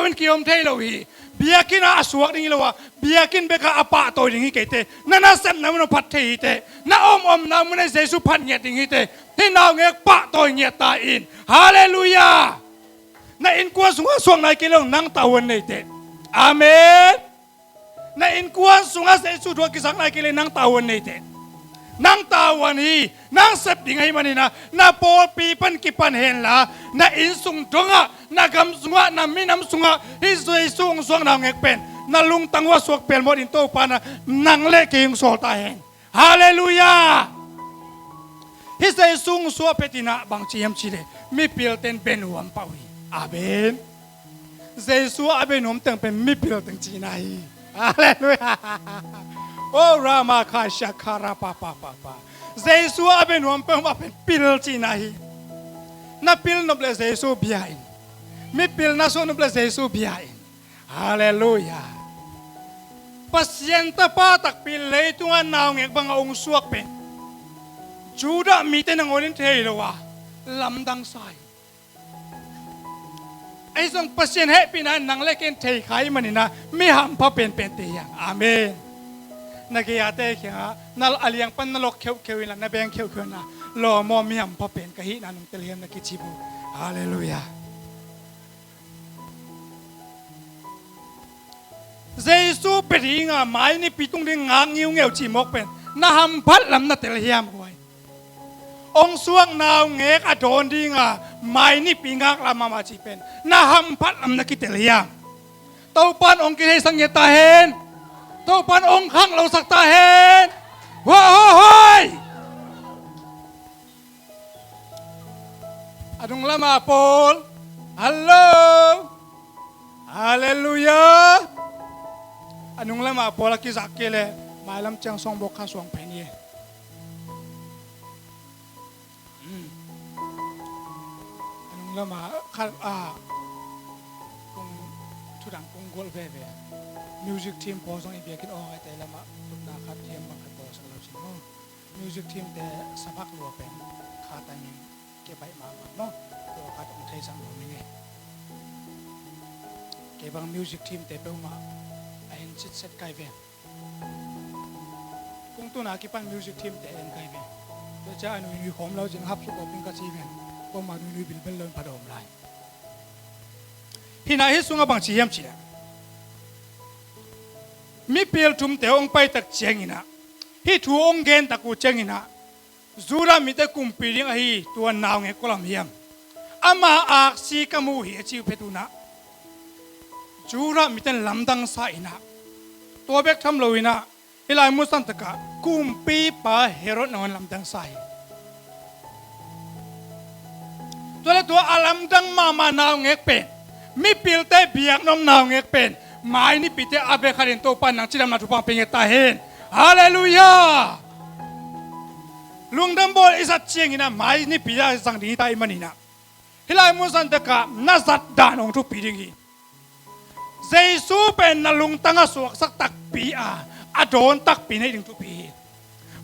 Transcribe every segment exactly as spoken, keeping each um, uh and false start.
in kiom thei lo hi. Biakinn ah a suak ding hi lo a, biakinn bekah a pahtawi ding hi kei teh. Na nasepna mun ah phat thei hi teh. Na omomna mun ah Jesu phat ngiat ding hi teh. Hih naungek pahtawi ngiat ta in. Halleluiah. Na innkuan sungah suak nai kei lo, nang tavuan nei teh. Amen. Na innkuan sungah Jesu thu a kizak nai kei le, nang tavuan nei teh. Nang tavuan hi, nang sep ding ahih manin ah, na pawlpi pan kipan henla, na inn sung dongah, na gam sungah, na minam sungah, hih Jesu hong suak naungek pen na lungtang uah suak pelmawh ding Topa in ah nang le kei hong sawl ta hen. Halleluiah. Hih Jesu hong suah phet in ah bang ci hiam cih leh, mipilte in bia nuam pah uh hi. Amen. Jesu a bia nuam teng pen mipil teng cihna hi. Halleluiah. O rama kaisha kara pa pa pa pa. Jesu a bia nuam pen mah pen pil cihna hi. Na pil nop le Jesu bia in. Mipil na suah nop le Jesu bia in. Halleluiah. Pasian tapa takpi leitungah naungek bangah hong suak pen Judah mite nangawn in thei lo a, lamdang sa hi. Ahi zong Pasian hehpihna in nang le kei in thei kha ahih manin ah mi hampha penpen te hi hang. Amen. Na gei-ate kiangah na a liang pan na lok kheuhkheuh in la, na beng kheuhkheuh in la, lawm aw, mi hampha pen ka hihna nong tel hiam na kici uh. Halleluiah. Jesu bia ding a mai nipi tung ding ngak ngiungeu cih mawk pen na hamphat lam na tel hiam, huai? Hong suak naungek a dawn ding a mai nipi ngak lam mahmah cih pen na hamphat lam na kitel hiam? Topa in hong kitheisak ngiat ta hen. Topa in hong khanglo sak ta hen. Hua hua hoi. A nung lama pawl. Hallo. Halleluiah. A nung lama pawl a kizak kei leh mailam ciang song bawk kha suang pen hi. A nung lama kha a kung thudang kung gual veve. Music team pawl zong i biakinn aw ngaite lama tutna khat hiam bang khat pawl sak lo cin maw? Music team te saphak lua pen kha timing ke baih mahmah maw? Tua khat hong theisak nuam ing e. Kei bang music team te peuhmah a en sitset kai ve. Kung tuna kipan music team te en kai ve. Tua ciang a nuinui khawm lo cin hapsuk awping ka ci ve. Peuhmah nuinui bilbel lo in pha dawm lai. Hih na hih sungah bang ci hiam cih leh, mipil thumte hong paitak ciangin ah, hih thu hong gentak uh ciangin ah, Judah mite kumpi ding ahi tua naungek kua lam hiam? Ama aksi ka mu hi a ci uh phet un ah, Judah mite in lamdang sa in ah, tua bek tham lo in ah, hih lai mun santak ah kumpipa Herod nangawn lamdang sa hi. Tua le tua a lamdang mahmah naungek pen, mipilte biakna om naungek pen, mai nipite a bia khat in Topa in nang cidamna thupha hong pia ngiat ta hen. Halleluiah. Lungdam bawl i zat ciangin ah mai nipi a zang ding hi ta ahih manin ah, hih lai mun santak ah na zat dan hong thupi ding hi. Jesu pen na lungtang a suaksak takpi a, a dawn takpi na hih ding thupi hi.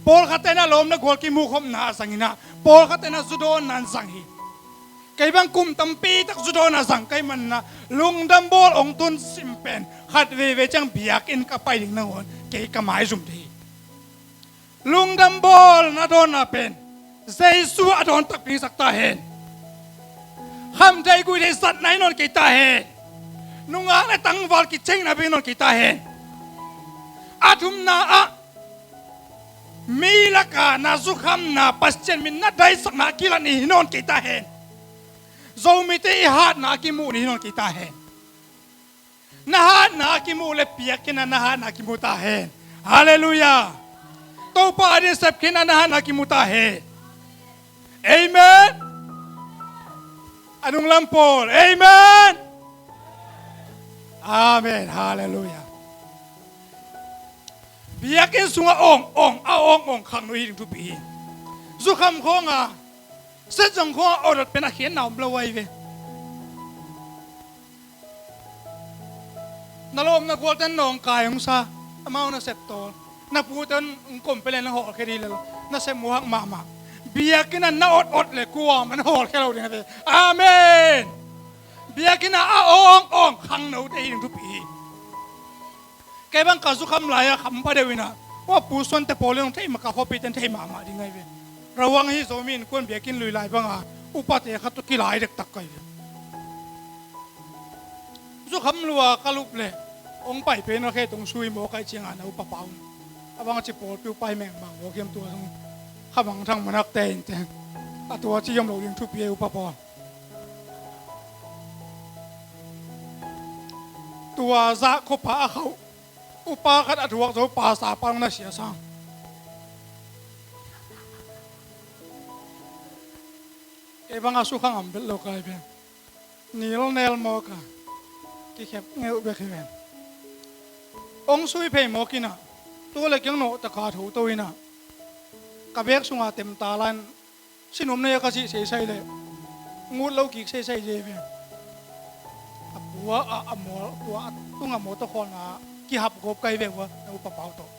Pawlkhatte in ah lawmna gual kimuhkhopna a zang in ah, pawlkhatte in ah zu dawnna a zang hi. Kei bang kum tampi tak zu dawnna a zang ka hih manin ah, lungdam bawl hong tun sim pen khat veivei ciang biakinn ka pai ding nangawn kei ka maizum ding hi. Lungdam bawl na dawnna pen Jesu a dawn takpi sak ta hen. Kham thei gui thei zatna hi nawn kei ta hen. Nungak le tangval kichengna bek hi nawn kei ta hen. A thumna ah mi lakah na zukhamna, Pasian min na daisakna kilat ni hi nawn kei ta hen. Zomite i hatna kimuh ni hi nawn kei ta hen. Na hatna a kimuh le piak khin a na hatna a kimu ta hen. Halleluiah. Topa ading sep khin a na hatna a kimu ta hen. Amen. A nunglam pawl. Amen. Amen. Halleluiah. Biakinn sungah ong ong a ong ong khang nuih ding thupi hi. Zukham khawng a, set zong khawng a order pen a khiatna om lo ahi ve. Na lawm na gualte nawngkai hong sa, amau na sep tawl. Na pute hong kompelen na hawlkhia dih lel, na sep muhak mahmah. Biakinn ah na ot ot le kuamah na hawlkhia lo ding a ve. Amen. Biakinn ah a awng awng khangnote hi ding thupi hi. Kei bang ka zukham lai-a kham pha deuh in ah, ua Pu Suante pawl in hong theih mah, ka khuapite in theih mahmah ding ahi ve. Rawang hi Zomi Innkuan biakinn lui lai banga upate khat tawh kilai dektak ka hi ve. Zukham lua ka lup leh hong pai pen a khe tong sui mawk ahih ciangin a upa pa un, a bang a ci pawlpi upa hi mengmang mawk hiam, tua zong khamangthang manakte in teng a tua ci hiam lo ding thupi ahi upa pawl. Tua zah khuapa a khauh upa khat a thuak zo pasa pa na sia sang. Kei bang a sukha ngam vet lo kai pen nil nel mawk a kikhep ngeuh bek hi ven. Ong sui phei mawk in ah, tu le kiang nawh taka tho to in ah, ka bek sunga temta lan sinuam nei a ka cih seisai le ngut lo kik seisai ze ve. A pua a, a mawl, tua a tunga mawtaw khawlna kihap gawp kai ve ua, na upa pau tawh.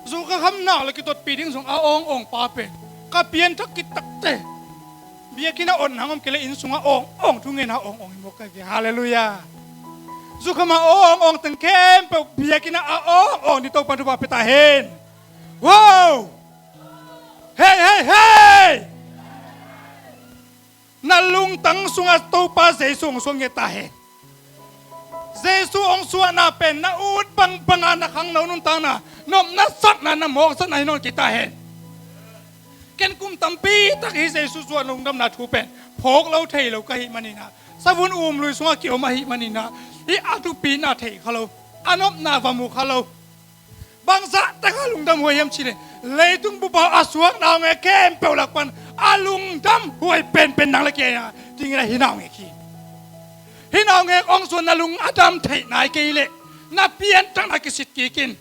Zu ka khamna le kitotpi ding zong a awng awng pa pen ka pianthak kitakte. Biakinn a awng nang om kei le inn sungah awng awng thungen a awng awng hi mawk kai ve. Halleluiah. Zu kham a awng awng teng khempeuh biakinn a awng awng ding Topa thupha pia ta hen. Wow! Hei, hei, hei! Na lungtang sungah Topa Jesu hong suak ngiat ta hen. Jesu hong suahna pen na ut bangbanga na khangno nuntakna, nopna satna, na mawksatna hi nawn kei ta hen. Ken kum tampi tak hi Jesu suah lungdamna thu pen phawk lo thei lo ka hih maninah, savun um lui sungah kiom ahih maninah, hih a thupina thei kha lo, a nopna va mu kha lo. Bangzah takah lungdam huai hiam cih leh, leitung bupau a suak naungek khempeuh lak pan a lungdam huai penpen nang le kei a dingin a hi naungek hi. Hih naungek hong suan na lung a dam theih nai kei leh, na pianthakna kisit kik in.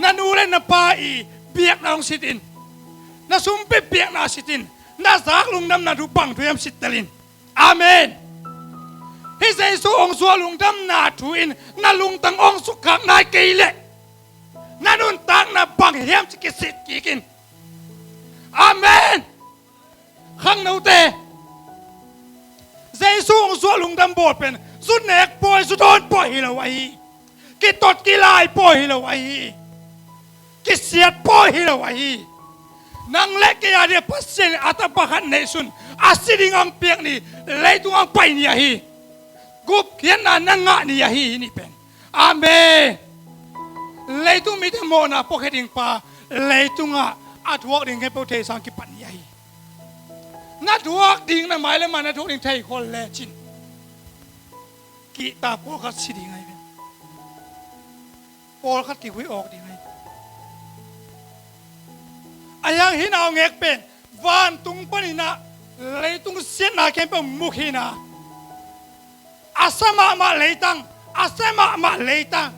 Na nu le na pa i biakna hong sit in. Na sumpi biakna sit in. Na zak lungdamna thu bang thu hiam sittel in. Amen. Hih Jesu hong suah lungdamna thu in na lungtang hong sukkhak nai kei leh, na nuntakna bang hiam ci kisit kik in. Amen. Khangnote, Jesu hong suah lungdam bawl pen zu nek pawi, zu dawn pawi hi lo ahi. Kitot kilai pawi hi lo ahi. Kisiat pawi hi lo ahi. Nang le kei a dia Pasian in a tapa khat neihsun, a si ding ang piak ni, leitung ang pai ni ahi. Gupkhiatna na ngah ni ahi, hih ni pen. Amen. Leitung mite mawhna puakhia ding pa, leitungah a thuak ding khempeuh thei sang kipan ni ahi. Na thuak ding na mai le mai na thuak ding thei khol lecin, kihta pawlkhat si ding ahi ve. Pawlkhat kihui awk ding ahi. A hiang hih naungek pen vantung paninah leitung siatna khempeuh mukhinah, a sa mahmah leitang, a sa mahmah leitang,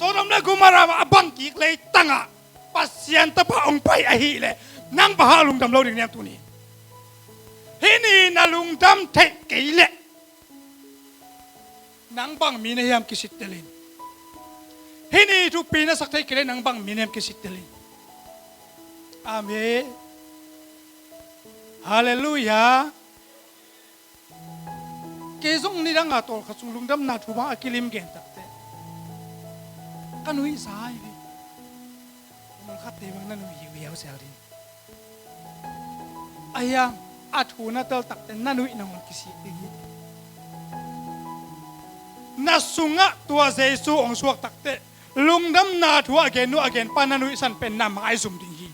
Sodom le Gomorrah mah a bangkik leitangah Pasian tapa hong pai ahileh, nang bang hang lungdam lo ding niam tuni? Hih ni na lungdam theih kei leh, nang bang mi na hiam kisittel in. Hih ni thupi na sak thei kei leh, nang bang mi na hiam kisittel in. Amen. Halleluiah. Kei zong nidanga tawlkhat sung lungdamna thu bang a kilim gen takte, ka nuihsa hi ve. Tawlkhatte bang na nuih hiuhiau zel ding. A hiang a thu na tel takte na nuih nangawn kisik ding hi. Na sungah tua Jesu hong suak takte lungdamna thu a gen nu a gen pa na nuihsan pen na maizum ding hi.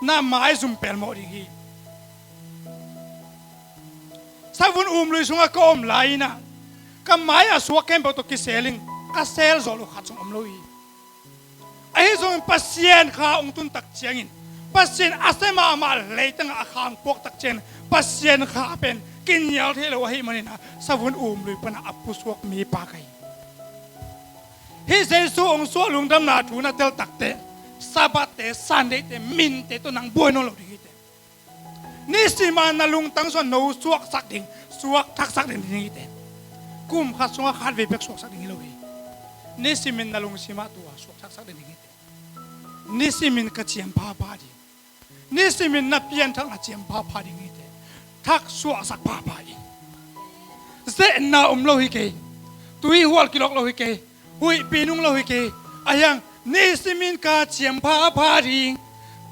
Na maizum pelmawh ding hi. Savun um lui sungah ka om lai-inah ka mai a suak khempeuh tawh kisel in ka sel zawh lo khat zong om lo hi. Ahi zongin Pasian kha hong tun tak ciangin, Pasian a sia mahmah leitangah a khang puak tak ciangin Pasian kha pen kinial thei lo ahih maninah savun um lui panah a pusuak mipa ka hi. Hih Jesu hong suah lungdamna thu na tel takte, Sabbath te, Sunday te, minte tawh nang buai nawn lo ding hi te. Nisimin na lungtang sungah no suaksak ding, suakthaksak ding ding hi te. Kum khat sungah khat vei bek suaksak ding hi lo hi. Nisimin na lungsimah tua suakthaksak ding ding hi te. Nisimin ka ciam phapha ding. Nisimin na pianthakna ciam phapha ding hi te. thak suahsak phapha in. Zehna om lo hi kei. Tuihual kilawk lo hi kei. Huihpi nung lo hi kei. Ahiang nisimin ka ciam phapha ding.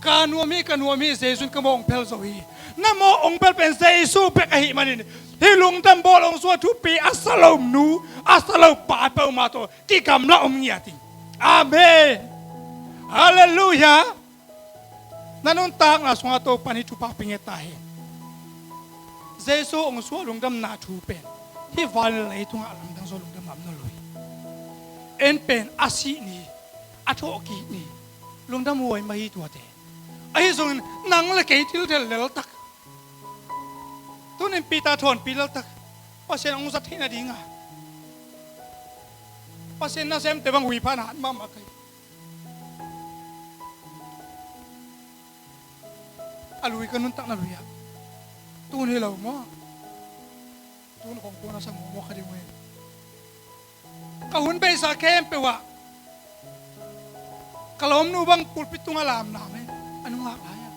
Ka nuam hi, ka nuam hi, Jesu in ka mawh hong phel zo hi. Na mawh hong phel pen Jesu bek ahih manin, hih lungdam bawl hong suah thupi a sa lo nu, a sa lo pa peuhmah tawh kigamla om ngiat in. Amen. Halleluiah. Na nuntakna sungah Topa in hih thupha pia nget ta hen. Jesu hong suah lungdamna thu pen hih van le leitungah lamdang zaw lungdamna om nawn lo hi. En pen a sih ni, a thawhkik ni, lungdam huai mah hi tuate. Ahi zongin nang le kei thil thel leltak, tunin Peter thawnpi leltak, Pasian hong zat theih nadinga Pasian nasemte bang huipha na hat mahmah kei. A lui ka nuntakna lui-ah tun hi lo maw? Tun khong tun a sang maw ka ding uh hen. Ka hun beisa khempeuh ah ka lawmnu bang pulpit tungah lamlam hen. A nungak lai-ah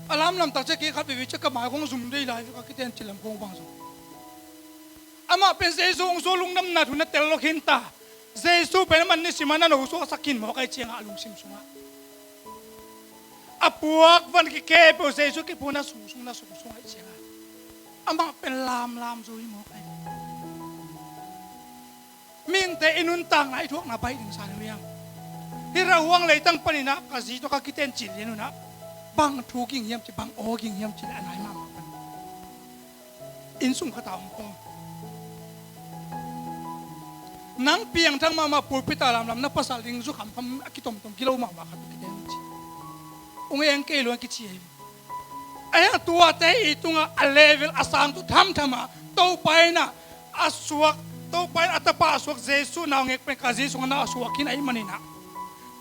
a lamlam tak ciang kei khat veve ciang ka mai khong zum dei lai ve, ka kiten cilam khong bang zong. Amah pen Jesu hong suah lungdamna thu na tel lo khin ta. Jesu pen amah nisim a na no suahsak khin mawk ahih ciangah a lungsim sungah a puak van kikhempeuh Jesu kipuak na sungsung, na sungsung ahih ciangah amah pen lamlam zo hi mawk ahi. Mihingte i nuntakna i thuakna baih ding sa hi hiam? Hih rauhuang leitang paninah ka zi tawh ka kiten cil lian unah bang thu ging hiam ci, bang aw ging hiam ci le a nai mahmah pan inn sung khatah hong kawm. Nang piangthak mahmah pulpit ah lamlam na pasal ding zu khamkham a kitomtom kilo mahmah khat uh kiten ci. Ung eng kei luan kici ahi. Ahi hang tuate i tungah a level a sang tu thamtham ah Topa in ah a suak, Topa in a tapa a suak Jesu naungek pen ka zi sungah na a suak khin ahih maninah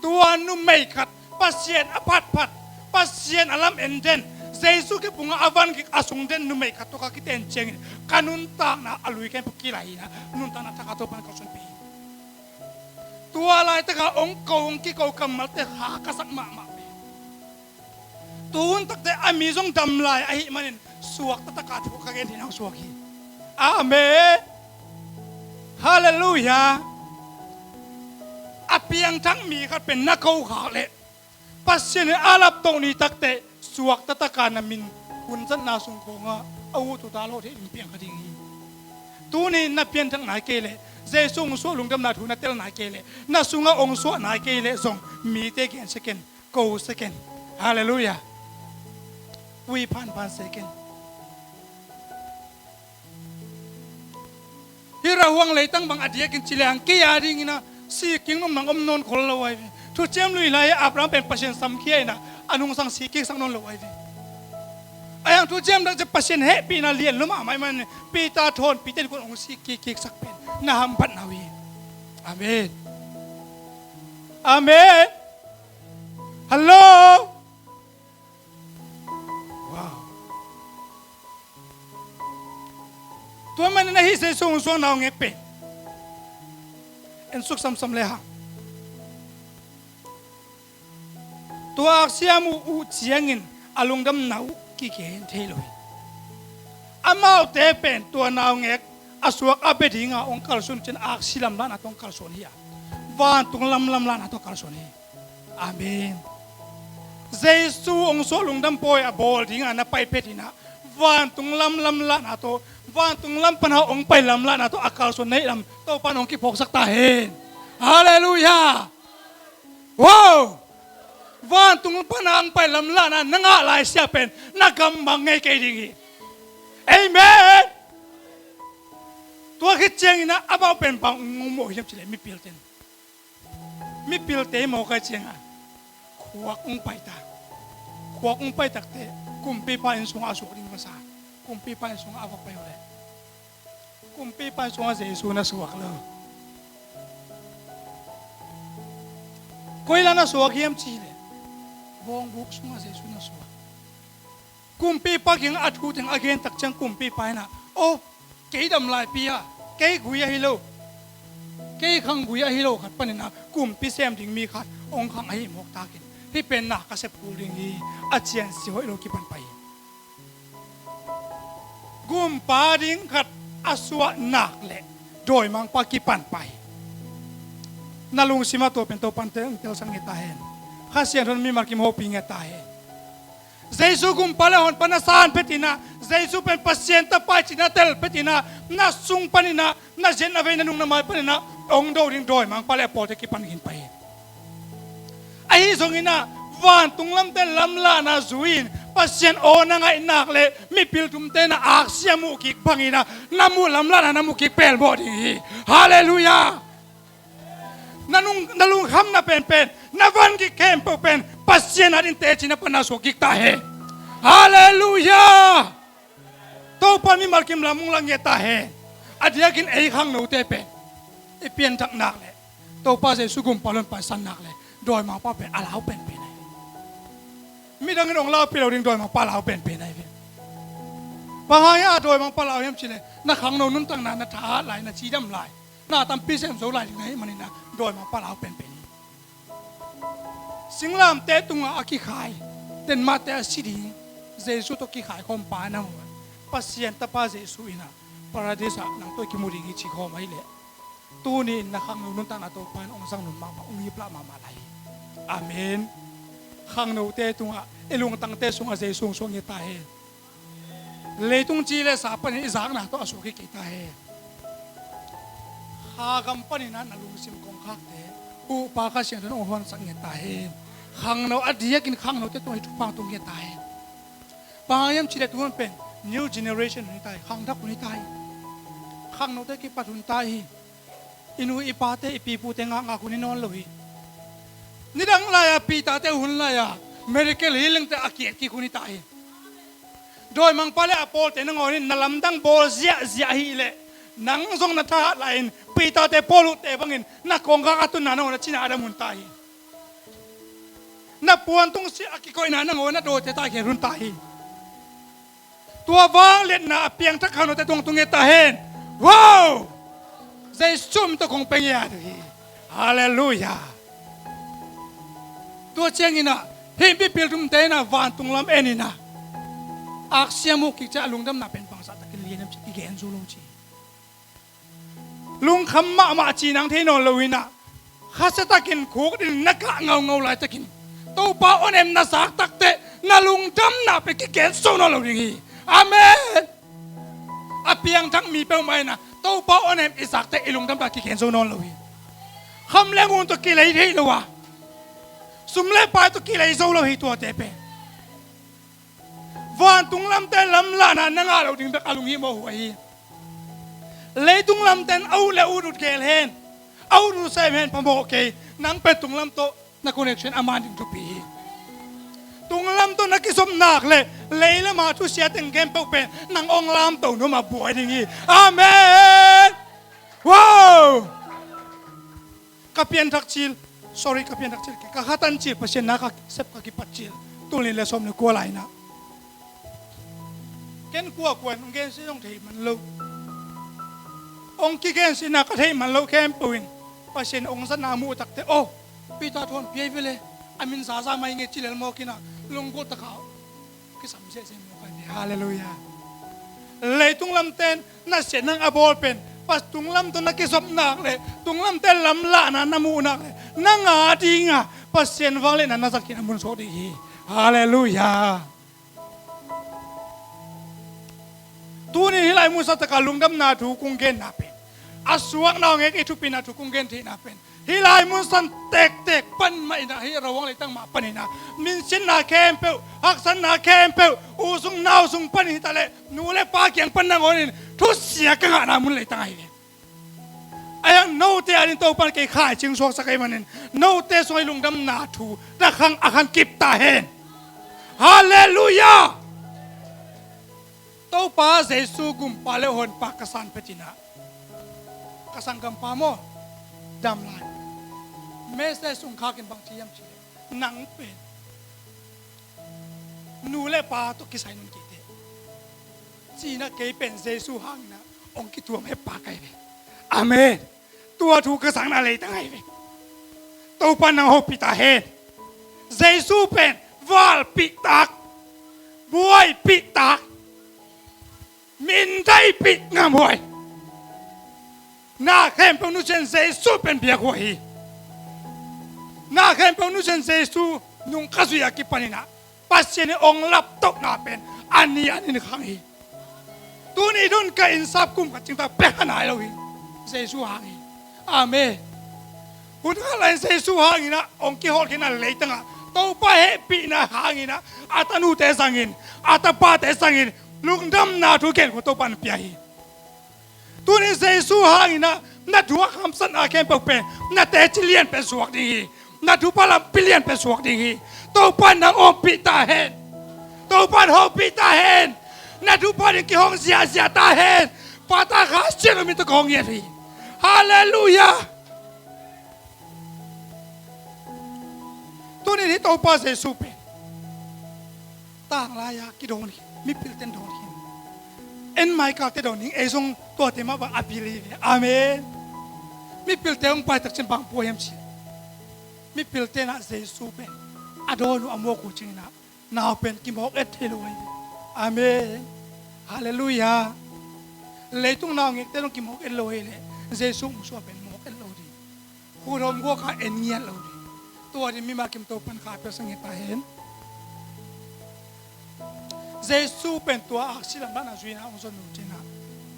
tua numei khat Pasian a phatphat, Pasian a lam en den, Jesu kipungah a van kik a sung den numei khat tawh ka kiten ciangin ka nuntakna a lui ken puk kilai hinah nuntakna thak a Topa in ka sunpih hi. Tua laitakah hong ko hong kiko kammalte kha ka sak mahmah pen tuhun takte a mi zong dam lai ahih manin suak taktak a thu ka gen hi nang suak hi. Amen. Halleluiah. A piangthak mi khat pen na ko khak leh Pasian in a laptoh ni takte suak taktak a na min hunzatna sung khawngah a ut uta lawh thei ding piang kha ding hi. Tuni na pianthak nai kei leh Jesu hong suah lungdamna thu na tel nai kei leh na sungah hong suah nai kei leh zong mite gen second, ko second. Halleluiah. Ui phanphan second. Hih rauhuang leitang bang a diakin ci lehang kei a dinginah sikkik nung mang om nawn khol lo ahi ve. Thuciam lui lai Abraham pen Pasian samkhia inah a nungsang sikkiksak nawn lo ahi ve. Ahi hang thuciam dak ciah Pasian hehpihna lian lo mahmah ahih manin Peter thawnpite in kun hong sikkiksak pen na hamphatna uh hi. Amen. Amen. Hallo. Wow. Tua manin ahi Jesu hong suah naungek pen en suk samsam le hang tua aksiam uh uh ciangin a lungdamna uh kigen thei lo hi. Amaute pen tua naungek a suak a bia dinga hong kalsuan uh ciang aksi lamlahna tawh hong kalsuan hi a, vantung lamlamlahna tawh kalsuan hi. Amen. Jesu hong suah lungdam pawi a bawl dinga na pai phet inah vantung lamlamlahna tawh, vantung lam pana hong pai lamlahna tawh a kalsuan na hih lam Topa in hong kiphawksak ta hen. Halleluiah. Wow. Vantung pana hong pai lamlahna na ngah lai sia pen na gammang ngei kei ding hi. Amen. Tua khit cianginah amau pen bang hong mawh hiam cileh mipilte in mipilte mawk ahih ciangah khuak hong paita. Khuak hong paitakte kumpipa inn sungah a suak ding va sa. Kumpipa inn sungah a va pai uh leh kumpipa inn sungah Jesu na suak lo. Koi la na suak hiam cihleh bawngbuk sungah Jesu na suak. Kumpipa kiangah a thu teng a gen tak ciang kumpipa inah aw, kei dam laipi a, kei gui ahi lo, kei khang gui ahi lo khat paninah kumpi sem ding mi khat hong khang ahi mawk takin Hih pen na ka sep kul ding hi. A ciansia hoih lo kipan pah hi. Gumpa ding khat a suah nak leh dawimangpa kipan pah hi. Na lungsim ah tua pen Topa'n telsak ngiat ta hen. Kha Siangtho in mimal kim hopih ngiat ta hen. Jesu Gumpa le Honpa na san phet in ah, Jesu pen Pasian Tapa hi ci-in na tel phet in ah, na sung panin ah, na ziat na vei, na nung na mai panin ah hong do ding dawimangpa le a pawlte kipan khin pah hi. Ahi zongin ah vantung lamte lamlahna zui-in Pasian aw na ngaih nak leh mipil thumte na aksiat muh kik bangin ah na muh lamlahna na muh kik pelmawh ding hi. Halleluiah. Na lung, na lungkhamna penpen, na van kik khempeuh pen Pasian adingin teci na panna suak kik ta hen. Halleluiah. Topa mimal kim lam hong lak ngiat ta hen. A diakin ei khangnote pen i pianthak nak leh, Topa Jesu Gumpa le Honpa i san nak leh, dawimangpa pen a lau penpen ahi ve. Midangin hong laupih lo ding dawimangpa lau penpen ahi ve. Bang hang hiam a dawimangpa lau hiam cih leh, na khangno nuntakna na thahat lai, na cidam lai, na tampi sem zo lai ding na hih manin ah dawimangpa lau penpen hi. Singlamteh tungah a kikhai, denmahte a si ding, Jesu tawh kikhai khawm pa nangawn Pasian Tapa Jesu in ah Paradis ah nang tawh i kimu ding hi ci khawm ahih leh, tuni-in na khangno nuntakna Topa in hong zang nop mahmah, hong hiplah mahmah lai hi. Amen. Khangnote tungah, i lungtangte sungah Jesu hong suak ngiat ta hen. Leitung ci le sa panin i zakna tawh a suak hi kei ta hen. Kha gam panin ah na lungsim kongkhakte Topa Kha Siangtho in hong huansak ngiat ta hen. Khangno a diakin khangnote tungah hih thupha tung ngiat ta hen. Bang hang hiam cih leh tu hun pen new generation hun hi ta hi, khangthak hun hi ta hi. Khangnote kipat hun ta hi. I nu i pate, i pipute ngakngak hun hi nawn lo hi. Nidang lai-a Peter-te hun lai-a miracle healing-te a ki-et kik hun hi ta hi. Dawimangpa le a pawlte nangawn in na lamdang bawl ziahziah ahih leh, nang zong na thahat lai-in Peter-te Paul-te bangin na kongkhak a tunna nangawn a cina a dam hun ta hi. Na puantungsiah a kikoihna nangawn na dawte taikhel hun ta hi. Tua vangliatna a piangthak khangnote tungah tung ngiat ta hen. Wow! Jesu min tawh kong pia ngiat uh hi. Halleluiah. Tua ciangin ah hih mipil thumte in ah vantung lam en in ah, aksiat muh kik ciang a lungdamna pen bangzah takin lian hiam cih kigen zo lo ci. Lungkham mahmah cih nang thei nawn lo in ah, khasia takin khukdin na kah ngaungau laitakin Topa onem na zak takteh na lungdamna pen kigen zo nawn lo ding hi. Amen. A piangthak mi peuhmah in ah Topa onem i zakteh i lungdamna kigen zo nawn lo hi. Kham le ngun tawh kilei thei lo a, sum le pai tawh kilei zo lo hi tuate pen. Vantung lamte lamlahna na ngah loh ding bek a lunghimawh uh ahi. Leitung lamte in a ut le ut ut gel hen, a ut ut sem hen, phamawh kei. Nang pen tunglam tawh na connection a man ding thupi hi. Tunglam tawh na kisop nak leh leilam a thusia teng khempeuh pen nang hong lamto nuam a buai ding hi. Amen. Wow! Ka pianthak cil, sorry, ka pianthak cil, ka khatan cil, Pasian na ka sep ka kipat cil, tul nih le sawm le kua lai-in ah ken kuakua in hong gensia zong thei man lo. Hong kigensina ka theih man loh khempeuh in Pasian hong zatna muh takteh, aw, Peter thawn pia hi ve le, a min zaza mai nge ci lel mawk in ah lunggulh taka kisam sehseh mawk ahi ve. Halleluiah. Leitung lamte in na siat nang a bawl pen, Pasian tunglam tawh na kisop nak leh tunglamte lamlahna na muh nak leh nang a dinga Pasian vangliatna na zat khin a mun suak ding hi. Halleluiah. Tuni hih lai mun sangtaka lungdamna thu kong genna pen, a suakna hong ek i thupina thu kong gen theihna pen, hih lai mun san tektek pan mah in ah, hih Rong leitang mah panin ah, minsiatna khempeuh, haksatna khempeuh, u sung nau sung panin hi ta leh, nu le pa kiang pan nangawnin thusia ka ngahna mun leitang ahi ve. Ahi hang note adingin Topa'n kei khaicing suaksak ahih manin, note sungah hih lungdamna thu takhang a khan kip ta hen. Halleluiah. Topa Jesu Gumpa le Honpa ka san phet in ah, ka sanggampa maw, dam lai. Message sung khakin bang ci hiam cih leh, nang pen nu le pa tawh kisai nung kei teh, ci-in ah kei pen Jesu hangin ah hong kituam heppa ka hi ve. Amen. Tua thu ka zakna leitang ahi ve. Topa'n nang hopih ta hen. Jesu pen valpihtak, buaipihtak, mindaipih ngamhuai. Na khempeuh nusian Jesu pen biakhuai hi. Na khempeuh nusian Jesu nungkhazui a kipaninah Pasian in hong laptohna pen a ni a nin khang hi. Tuni dun ka innsap kum khat cingtak pek a nai lo hi. Jesu hang hi. Amen. Hun khat lai-in Jesu hanginah hong kihawlkhin a leitangah Topa hehpihna hanginah a tanute zangin, a tapate zangin lungdamna thu genkhawm Topa in pia hi. Tuni Jesu hanginah na thu a hamsatna khempeuh pen na teci lian pen suak ding hi. Na thupha lampi lian pen suak ding hi. Topa in nang ompih ta hen. Topa in hopih ta hen. Na thupha ding kihong ziahziah ta hen. Pata kha sian min tawh ka hong ngiat hi. Halleluiah. Tuni hih Topa Jesu pen tanglai-a kidawn khin, mipilte in dawn khin. En Michael te dawn ding, ei zong tuate mah bang a pil hi ve. Amen. Mipilte hong paitak cin bang pua hiam cih leh, mipilte inah Jesu pen a dawn uh a mawk uh cinginah nau pen kimawk et thei lo hi ve. Amen. Halleluiah. Leitung naungekte zong kimawk et lo hi leh Jesu hong suah pen mawk et lo ding. Khuthawm guak a en ngiat lo ding. Tua ding mimal kim Topa in kha piaksak ngiat ta hen. Jesu pen tua aksi lamlahna zuina hong zon nung cinah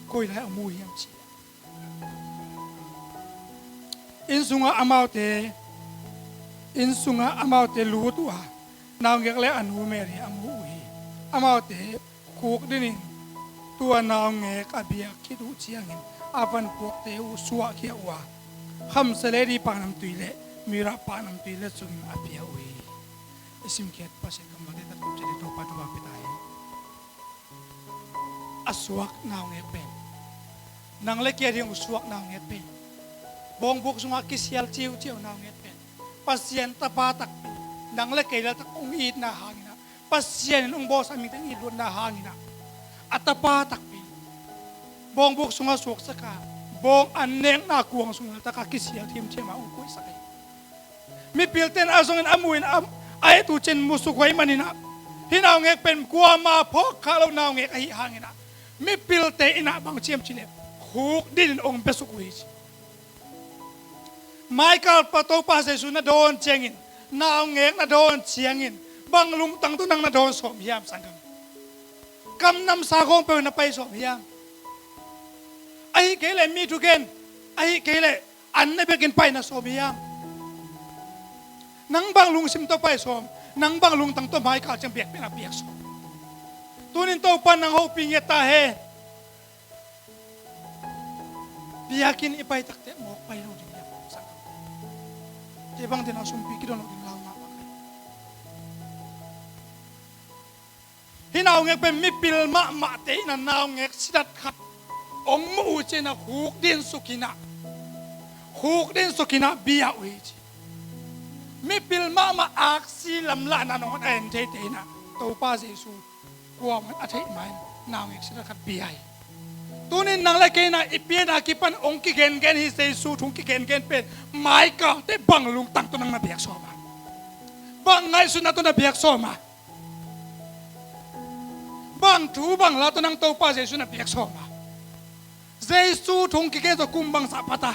koi lai a mu hiam cih leh, inn sungah amaute, inn sungah amaute lut uh a, naungek le a nu Mary a mu uh hi. Amaute khuk dinin tua naungek a biak khit uh ciangin a vanpuakte uh suahkhia uh a, khamsia lady paknamtui le myrrh paknamtui le sungin a pia uh hi. I simkhiat Pasian kammalte tatkup ciat in Topa thupha pia ta hi. A suak naungek pen, nang le kei a ding uh suak naungek pen, bawngbuk sungah kisial ciuciau naungek pen, Pasian tapa takpi, nang le kei laltak hong itna hanginah, Pasian in hong bawlsak mite hong it luatna hanginah, a tapa takpi bawngbuk sungah suaksak a, bawng an nekna kuang sung laltak a kisial thimthiam a hong kuaisak hi. Mipilte in a zongin a muin a, a et uh cin musuk uh ahih maninah, hih naungek pen kuama phawk khak lo naungek ahih hanginah, mipilte inah bang ci hiam cih leh khuk dinin hong besuk uh hi ci. Michael pa Topa Jesu na dawn ciangin, naungek na dawn ciangin, bang lungtang tawh nang na dawn sawm hiam sanggam? Kamnamsa khawng peuh na pai sawm hiam? Ahih kei leh mi thugen, ahih kei leh an na biakinn pai na sawm hiam? Nang bang lungsim tawh pai sawm, nang bang lungtang tawh Michael ciang biak pen a biak sawm. Tunin Topa nang hopih ngiat ta hen. Biakinn i pai takte mawk pai lo ding hiam? Kei bang dena sumpi kidon lo ding lau mahmah ka hi. Hih naungek pen mipil mahmahte in a naungek sidat khat hong muh uh ciangin a khuk din sukinah, khuk din sukinah bia uh hi ci. Mipil mahmah aksi lamlahna nangawn a en theite in a Topa Jesu kuamah a theih ma-in naungek sidat khat bia hi. Tunin nang le kei in a i pian a kipan hong kigengen hi. Jesu thu hong kigengen pen Michael te bang lungtang tawh nang na biak sawm a? Bang ngaihsutna tawh na biak sawm a? Bang thu bang la tawh nang Topa Jesu na biak sawm a? Jesu thu hong kigen tawh kum bangzah pha ta?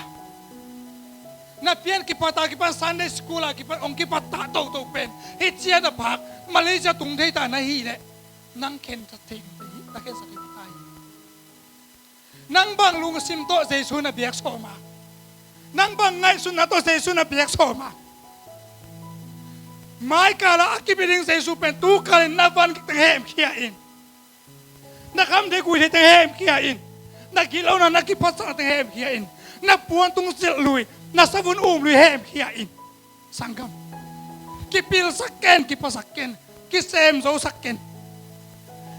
Na pian kipat a kipan, Sunday school a kipan hong kipat ta toto pen hih ciang a phak Malaysia tung thei ta na hih leh nang khensat thei ding hi, na khensat thei ding hi. Nang bang lungsim tawh Jesu na biak sawm a? Nang bang ngaihsutna tawh Jesu na biak sawm a? Michael a a kibia ding Jesu pen tu kalin na van kik teng hemkhia in, na khamthei guihthei teng hemkhia in, na gilona na kiphatsakna teng hemkhia in, na puantung silh lui, na savun um lui hemkhia in. Sanggam, kipilsak ken, kiphasak ken, kisemzosak ken.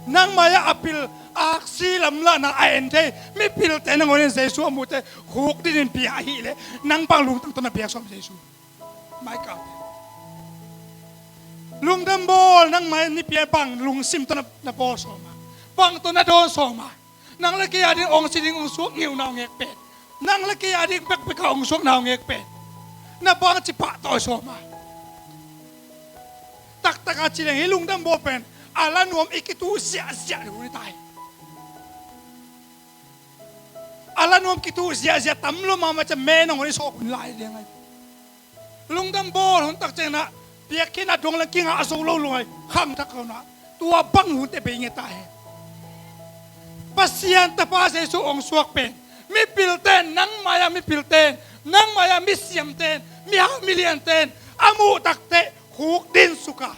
Nang mai-ah a pil, aksi lamlahna a en thei mipilte nangawn in Jesu a muhte khuk dinin pia ahih leh nang bang lungtang tawh na biak sawm Jesu? Michael, lungdam bawl. Nang mai-ah nipi-a bang lungsim tawh na, na bawl sawm a? Bang tawh na dawn sawm a? Nang le kei a ding hong si ding hong suak ngiu naungek pen, nang le kei a ding bekbek a hong suak naungek pen na bangci pahtawi sawm a? taktak a ci leng hih lungdam bawl pen a la nuam i kituh ziahziah ding hun hi ta hi. A la nuam kituh ziahziah tam lo mahmah ciang menawng i sawk hun lai ding ahi. Lungdam bawl hun tak ciangin ah piakkhiatna dong leng kingah zo lo lungai khangthak kawmah tua bang hunte bei nge ta hen. Pasian Tapa Jesu hong suak pen mipilten, nang mai-ah mipilten, nang mai-ah misiamten, mihau milianten a muh takteh khuk dinsuka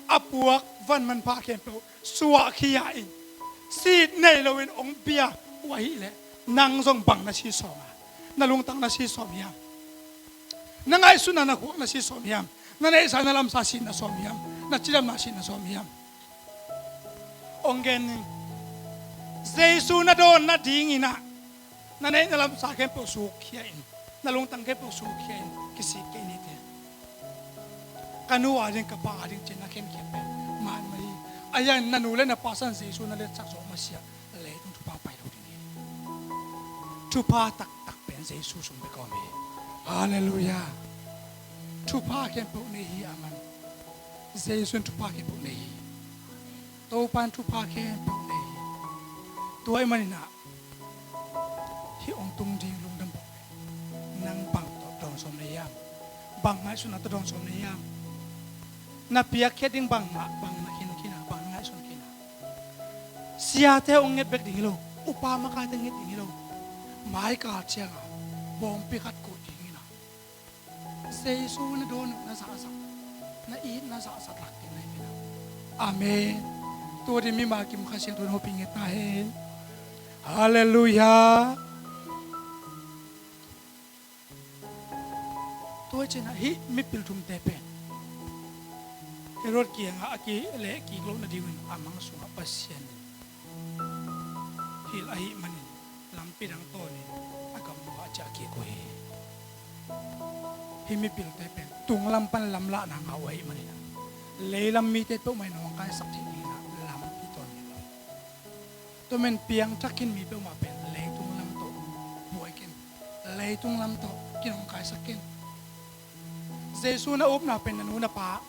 a puak van manpha khempeuh suahkhia in sit nei loin hong bia uh ahileh nang zong bang na si sawm a, na lungtang na si sawm hiam? Na ngaihsutna na khuak na si sawm hiam? Na neihsa na lamsa sit na sawm hiam? Na cidamna sit na sawm hiam? Hong gen ning. Jesu na dawn nadingin ah na neih na lamsa khempeuh sukkhia in, na lungtang khempeuh sukkhia in, kisik kei nite. Ka nu a ding ka pa a ding cih na khenkhiat pen man mah hi. A hiang na nu le na pa san Jesu na letsak zawh masiah leitung thupha pai lo ding hi. Thupha taktak pen Jesu sung bek a om hi. Halleluiah. Thupha khempeuh nei hi a man. Jesu in thupha khempeuh nei hi. Topa in thupha khempeuh nei hi. Tua ahih manin ah hih hong tung ding lungdam bawl pen nang bang tawh dawn sawm na hiam? Bang ngaihsutna tawh dawn sawm na hiam? Na piakkhiat ding bangmah bang na khin khin a, bang na ngaihsun khin a? Siate hong nget bek ding hi lo, upa makaite nget ding hi lo. Maikal ciangah bawmpi khat koih ding in ah Jesu na dawn uh na zahzah, na it na zahzah lak ding na hi khin a. Amen. Tua ding mimal kim Kha Siangtho in hopih nget ta hen. Halleluiah. Tua hi cinah hih mipil thumte pen Herod kiangah a kileh kik loh nadingin a mang sungah Pasian in hilh ahih manin lampi dang tawnin a gam uh ah ciah kik uh hi. Hih mipilte pen tunglam pan lamlahna ngah uh ahih maninah leilam mite peuhmah in hong kaisak theih dinginah lampi tawn hi lo. Tua men piangthak khin mi peuhmah pen leitung lam tawh buai ken, leitung lam tawh kin hong kaisak ken. Jesu na upna pen na nu na pa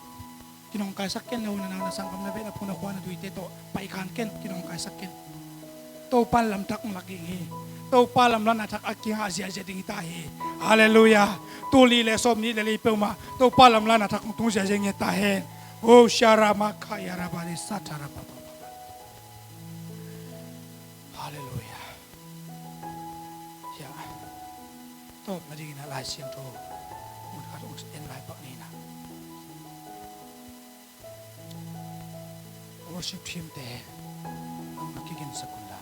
kin hong kaisak ken, na u na nau na sanggam na veh na phu na khua na tuite tawh paikhan ken, kin hong kaisak ken. Topa in lamthak hong lak ding hi. Topa lamlahna thak a kingah ziahziah ding hi ta hi. Halleluiah. Tul nih le sawm nih le li peuhmah Topa lamlahna thak hong tung ziahziah nge ta hen. O sharama kaya rabari satarapa. Halleluiah. Hiah tawp nadingin a Lai Siangtho mun khat hong en lai pak ni na. Worship teamte nang na kigingsak un la.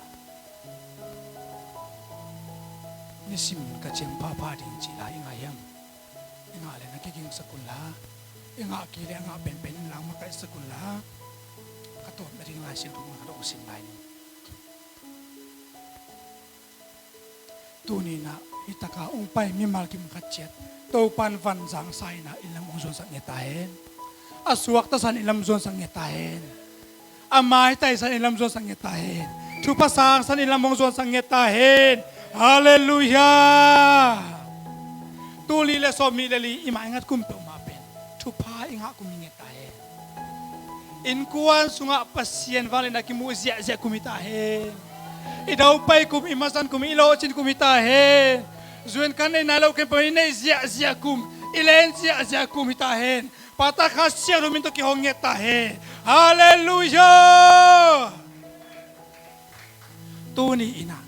Nisim ka ciang phapha ding cih la i ngah hiam? I ngah le na kigingsak un la. I ngah kei le a ngah penpen in la makaihsak un la. Ka tawp nading Lai Siangtho mun khat hong sim lai ni. Tuninah hih taka hong pai mimal kim khat ciat Topa in vanzangsa inah inn lam hong zuansak nge ta hen. A suakta san inn lam zuansak nge ta hen. A maitaisan inn lam zuansak nge ta hen. Thupha sangsan inn lam hong zuansak nge ta hen. Halleluiah. Tul nih le sawm nih le li i maingat kum peuhmah pen thupha i ngah kum hi nge ta hen. Innkuan sungah Pasian vangliatna kimuh ziahziah kum hi ta hen. I daupai kum, i mazan kum, i lawhcin kum hi ta hen. Zuan kan nei nai lo khempeuh i neih ziahziah kum, i len ziahziah kum hi ta hen. Pata Kha Siangtho min tawh kihong nget ta hen. Halleluiah. Tuni inah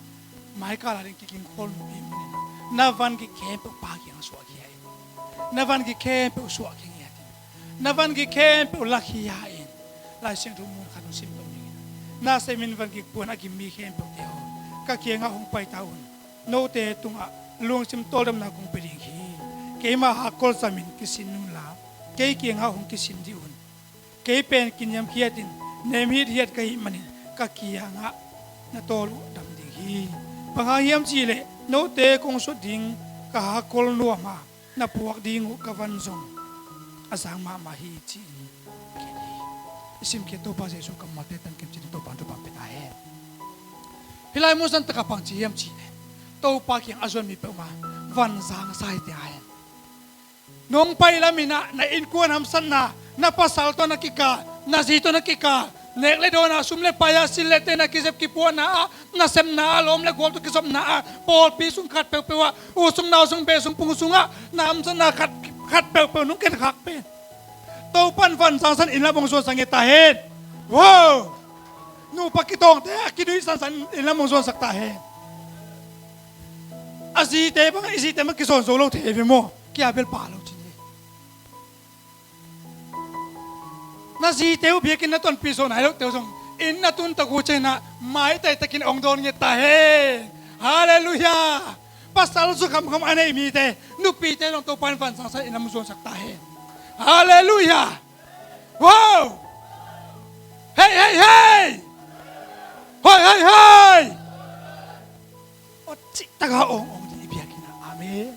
maikal a ding kiging khol nuam ih maninah na van gik khempeuh Pa kiangah suahkhia in. Na van gik khempeuh suahkhia ngiat in. Na van gik khempeuh lakhia in. Lai Siangtho mun khat hong sim to ning inah, na sem in van gik puan a gim mi khempeuhte aw, ka kiangah hong paita un. Note tungah lungsim tawldamna kong pia ding hi. Keima hakkol zamin kisin unla kei kiangah hong kisin dih un. Kei pen kiniamkhiatin nem hithiat ka hih manin ka kiangah na tawl uh dam ding hi. Bang hang hiam cihleh note kong suat ding ka hakkol nuam a na puak ding uh ka van zong a zang mahmah hi, ci-in gen hi. I simkhiat Topa Jesuh kammalte tangkim cin Topa in thupha pia ta hen. Hih lai mun san takah bang ci hiam cihleh Topa kiang a zuan mi peuhmah van zangsa hi ta hen. Nong pai laminah na innkuan hamsatna, Na pasal tawh na kikal, na zi tawh na kikal, nek le dawn ah, sum le pai ah, sil le ten ah, kizep kipuahna ah, nasepna ah, lawm le gual tawh kizopna ah, pawlpi sung khat peuhpeuh ah, u sung nau sung, be sung pung sungah, na hamsatna khat, khat peuhpeuh nong ken khak pen, Topa'n vanzangsan inn lam hong zuansak ngiat ta hen. Wow! Nupa kitawngte a kiduih sansan inn lam hong zuansak ta hen. A zite bang, i zite bang kizawn zo lo thei ve maw? Kia bel pa lo cin hi. Na zite uh biakinn na tonpih zawh nai lohte uh zong inn na tun tak uh ciangin ah maitai takin hong dawn ngiat ta hen. Halleluiah. Pasal zu khamkham a nei mite, nupite zong Topa'n vanzangsan inn lam zuansak ta hen. Halleluiah. Wow! Hei, hei, hei! Hoi, hei, hei! Aw, cihtak a awng awng ding i biakinn ah. Amen.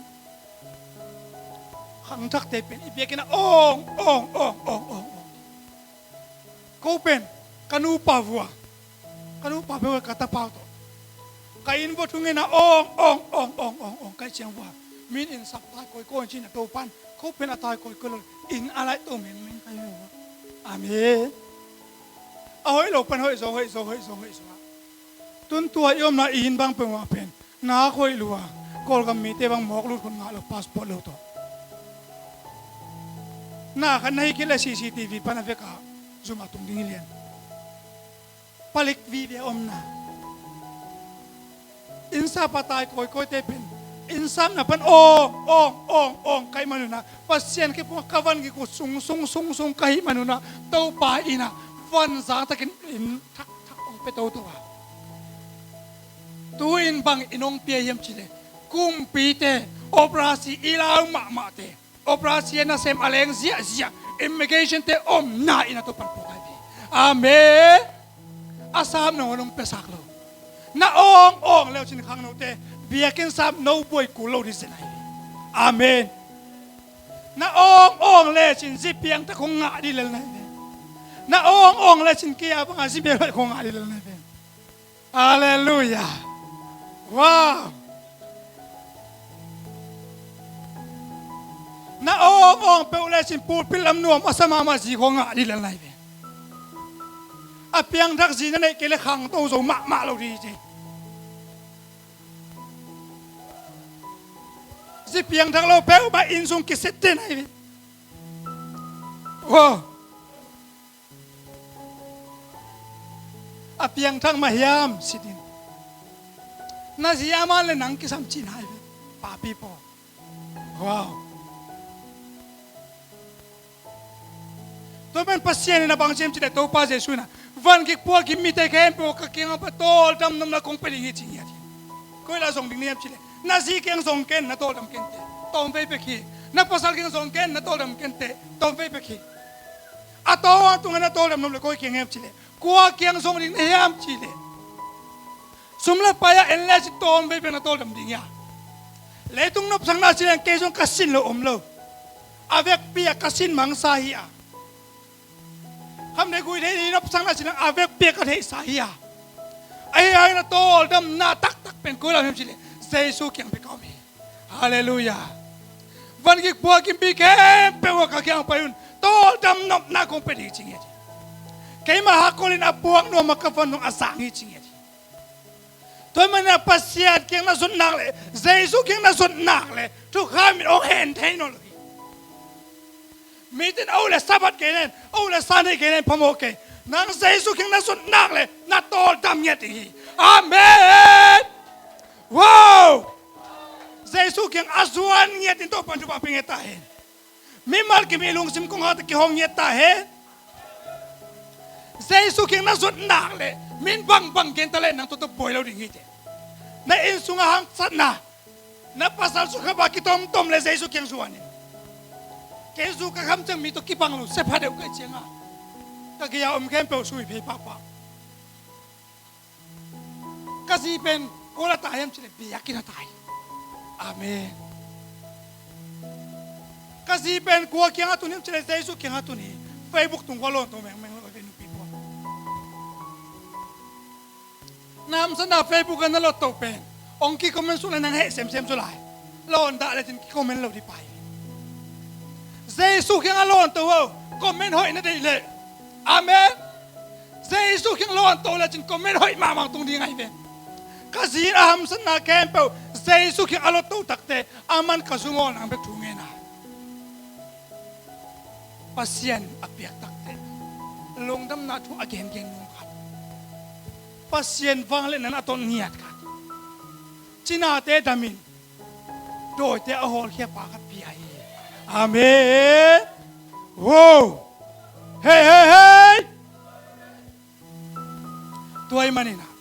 Khangthakte pen i biakinn ah awng awng awng awng awng awng. Ko pen ka nupa vua, ka nupa peuh ka tapa uh tawh ka inn vua thungen ah awng awng awng awng awng awng ka hih ciang vua, min inn sap tai kawikawi in cin ah, Topa'n ko pen a tai kawikawi lo, inn a laih to mengmeng ka hi uh. Amen. A hoih lo pan hoih zaw, hoih zaw, hoih zaw, hoih zaw ah, tun tua i omna i inn bang peuhmah pen nak hoih lua, Kawlgam mite bang mawk lut hun ngah lo, passport lo tawh. Na khat na hih khit le C C T V pan a vek a zum a tung ding hi lian. Palik vive a omna. Inn sap a tai kawikawite pen inn sapna pan awng awng awng awng ka hih manun ah, Pasian khe pua ka van gik uh sung sung sung sung ka hih manun ah, Topa in ah vanzang takin inn thakthak hong pia toto a. Tu-in bang inn hong pia hiam cih leh, kumpite, operasi i lau mahmahte, operasi a nasem a leng ziahziah, immigration-te omna in a Topa'n pua kai ve. Amen. A sap no hong piasak lo. Na awng awng le uh cin khangnote, biakinn sap no buai kul lo ding zen ahi ve. Amen. Na awng awng le cin zi piangthak hong ngah ding lel na hi ve. Na awng awng le cin kei a bang a zi bel hoih hong ngah ding lel na hi ve. Halleluiah. Wow. Na awng awng peuh le cin pulpit lam nuam a sa mahmah zi hong ngah ding lel na hi ve. A piangthak zi na neih kei le khangto zo mahmah lo ding hi ci. Zi piangthak lo peuhmah inn sung kisit den ahi ve. Wow. A piangthak mah hiam sit in. Na zi a man le nang kisam cihna ahi ve. Papi paw. Wow. Tua pen Pasian in a bang ci hiam cih leh, Topa Jesuh in a, van gik pua gik mite khempeuh ka kiangah pai, tawldam nopna kong pia ding hi ci ngiat hi. Koi lah zong ding na hiam cih leh, na zi kiang zong ken, na tawldam kenteh, tawmvei pek hi. Na pasal kiang zong ken, na tawldam kenteh, tawmvei pek hi. A tawng a tungah na tawldam nop leh koi kiang hiam cih leh, kua kiang zong ding na hiam cih leh, sum le pai a en le cin tawmvei pek na tawldam ding hi a. Leitung nopsakna ci leng kei zong ka sin lo om lo. A vekpi a ka sin mangsa hi a. Kham le gui thei ni nopsakna ci leng a vekpi a ka theihsa hi a. Ahi hangin a tawldamna taktak pen koi lam hiam cih leh, Jesuh kiang bek a om hi. Halleluiah. Van gik pua gik mi khempeuh a ka kiang pai un, tawldam nopna kong pia ding hi ci ngiat hi. Keimah hakkol in a puak nuam a ka van zong a zang hi ci ngiat hi. Tua manin a Pasian kiang na zut nak leh, Jesuh kiang na zut nak leh, thukham in hong hen thei nawn lo hi. Mitin o le Sabbath kei nen, o le Sunday kei nen phamawh kei. Nang Jesuh kiang na zut nak leh, na tawldam ngiat ding hi. Amen. Wow. Jesuh kiang a zuan ngiat in Topa'n thupha pia ngiat ta hen. Mimal kim i lungsim kong hata kihong ngiat ta hen. Jesuh kiang na zut nak leh, min bangbang gen ta leh nang tuatu buai lo ding hi teh. Na inn sungah haksatna, na pasal sungah kha ba kitomtom leh Jesuh kiang zuan in. Kei zu ka kham ciang mi tawh kibang lo, sia pha deuh ka hih ciangah, ka gei a om khempeuh sui phei pahpah. Ka zi pen kua lah tai hiam cih leh biakinn ah tai. Amen. Ka zi pen kua kiangah tun hiam cih leh Jesuh kiangah tun hi. Facebook tung khua lawn to mengmeng lo ve nupi pawl. Na hamsatna Facebook ah na lot to pen hong kicomment suk leh nang heh semsem zaw lai. Lawn dah lecin kicomment lo ding pai. Jesu kiang a lawnto o, comment hoih na deih leh. Amen. Jesu kiang lawnto lecin comment hoih mahmah tung ding ahi ve. Ka zi in a hamsatna khempeuh Jesu kiang a lawnto takteh, aman ka zungawlna bek thu ngen a, Pasian a piak takteh, lungdamna thu a gengen nung khat, Pasian vangliatna a ton ngiat khat, cinate damin dawite a hawlkhia pa khat pia hi. Amen. Wow. Hei, hei, hei. Tua ahih manin ah,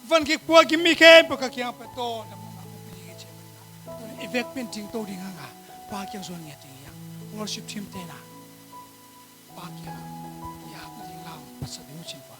van kik pua kim mi khempeuh ka kiang pia tawh, dam mah kong pia ding hi ci manin ah, tuni i vekpi in dingto ding hang a, Pa kiang zuan ngiat ding hi hang. Worship team te in ah, Pa kiang ah i hap ding lam patsa ding uh cin pa.